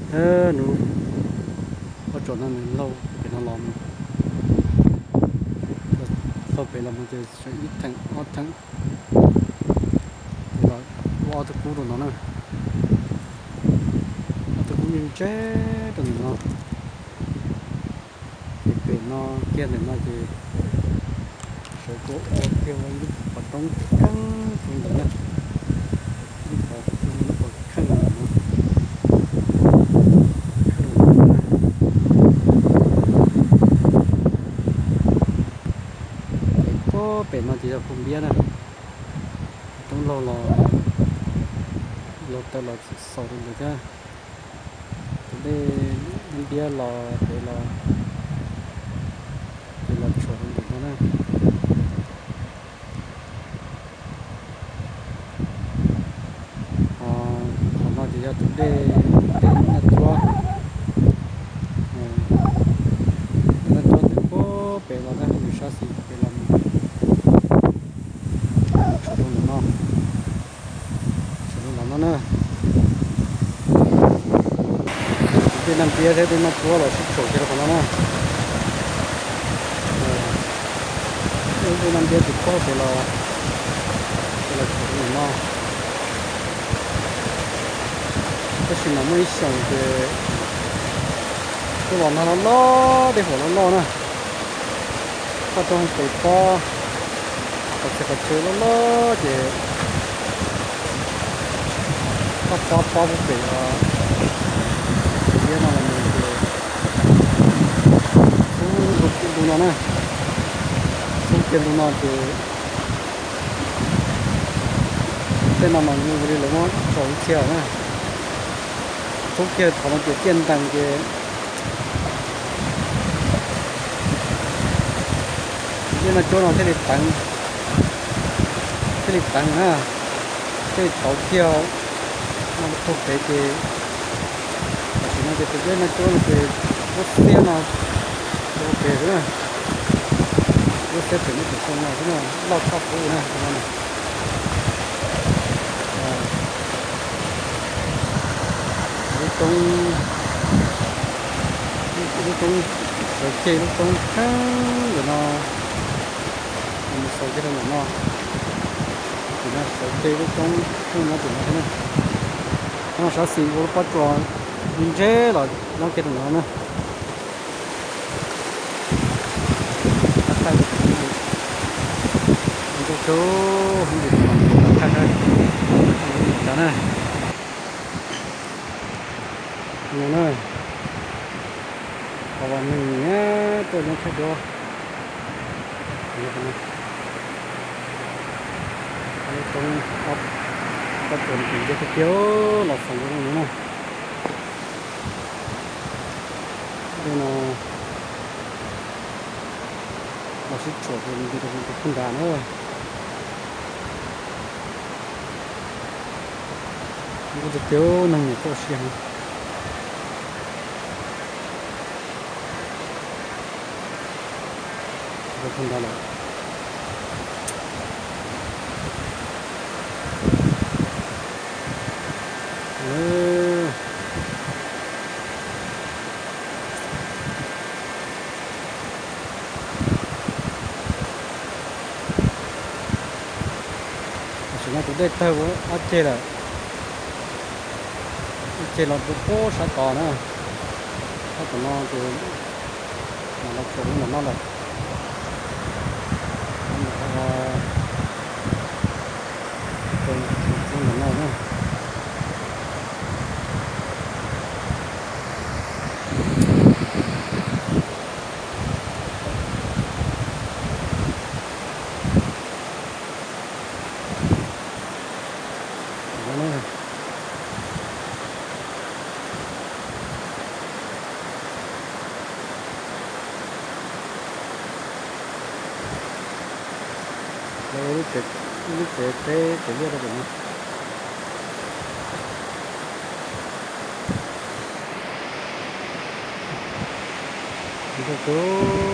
Nws pob tsuas no nws laug pem no los mus, laug pem los mus ces ib theem ob theem, ces los ua ob tug kub rau no na. Ob tug kub ntse ntse rau ntawm no. Ces pem no kiag ntawm no ces sawv tuaj ua kiag ua ib lub qhov roob kheej rau ntawm na. Ib lub qhov, ib lub qhov kheej ntawm no. Ces puag pem no ces yog Phoo Npiab na. Roob laug los, laug tawm los xaus rau ntawd thiab. Tus dej Nab Npiab los ces los, ces los tshuam rau ntawm no na. Ho qhov no ces yog tus dej, dej Naj Cuab, Naj Cuab ntawm puag pem los na, nws sab xis pem los mus tshuam rau ntawm no, tshuam rau ntawm no na. Tus dej Naj Npiab thiab dej Naj Cuab los sib tshuam kiag rau qhov no na. Dej Naj Npiab ces puag pem los, pem los tshuam rau ntawm no. Tab sis mas muaj ib xyoos ces kuj los nag loj loj, dej huam loj loj na. Koj rau pem pob, qhov txhia qhov chaw loj loj ces koj pob pob puag pem, pem liab no los mus ces xub kiag ntu no na, xub kiag ntu no ces tej no mas zoo li lawv muab tso ib txhia na. Xub kiag qhov no ces tiaj ntees ces tus dej Naj Cuab no thiaj li teev, thiaj li teev na, thiaj li tauv kiag no puag pem ces tam sim no ces tus dej Naj Cuab no ces lub xiab no ua pem xwb na, lub xiab pem no pem xyoo no xwb na, loj tshaj qub na no. Lub roob, lub roob sawv ceg, lub roob kheej ntawm no, mus xaus kiag rau ntawm no, tim no sawv ceg lub roob kheej no tim no xwb na. Qhov no sab xis ua lub pob tsuas ntse ntse los nyob kiag rau ntawm no na. Thaij thaij, ntau cov hmoob tim no thaij thaij cov na. No na, qhov uas neeg nyiam tuaj nyob tshaib duab. Lub roob, pob tsuas nws ntse tiag tiag los xaus rau no na. Dej no los sib tshuam ces nce rau tus Phooj Nras na. Ntuj tiag tiag, neeg nyiam tuaj ua si heev. Tus Phooj Nras lawm. Tam sim no tus dej tawg ua ob ceg lawm, ib ceg los rau puag sab tod na, sab tom no ces mam los tshuam lub ntawm no lawm. Lub ntawm no, lub ntawm no na. Lawv ua lub tsev, lub tsev teb tsev liaj rau pem no. Ntau cov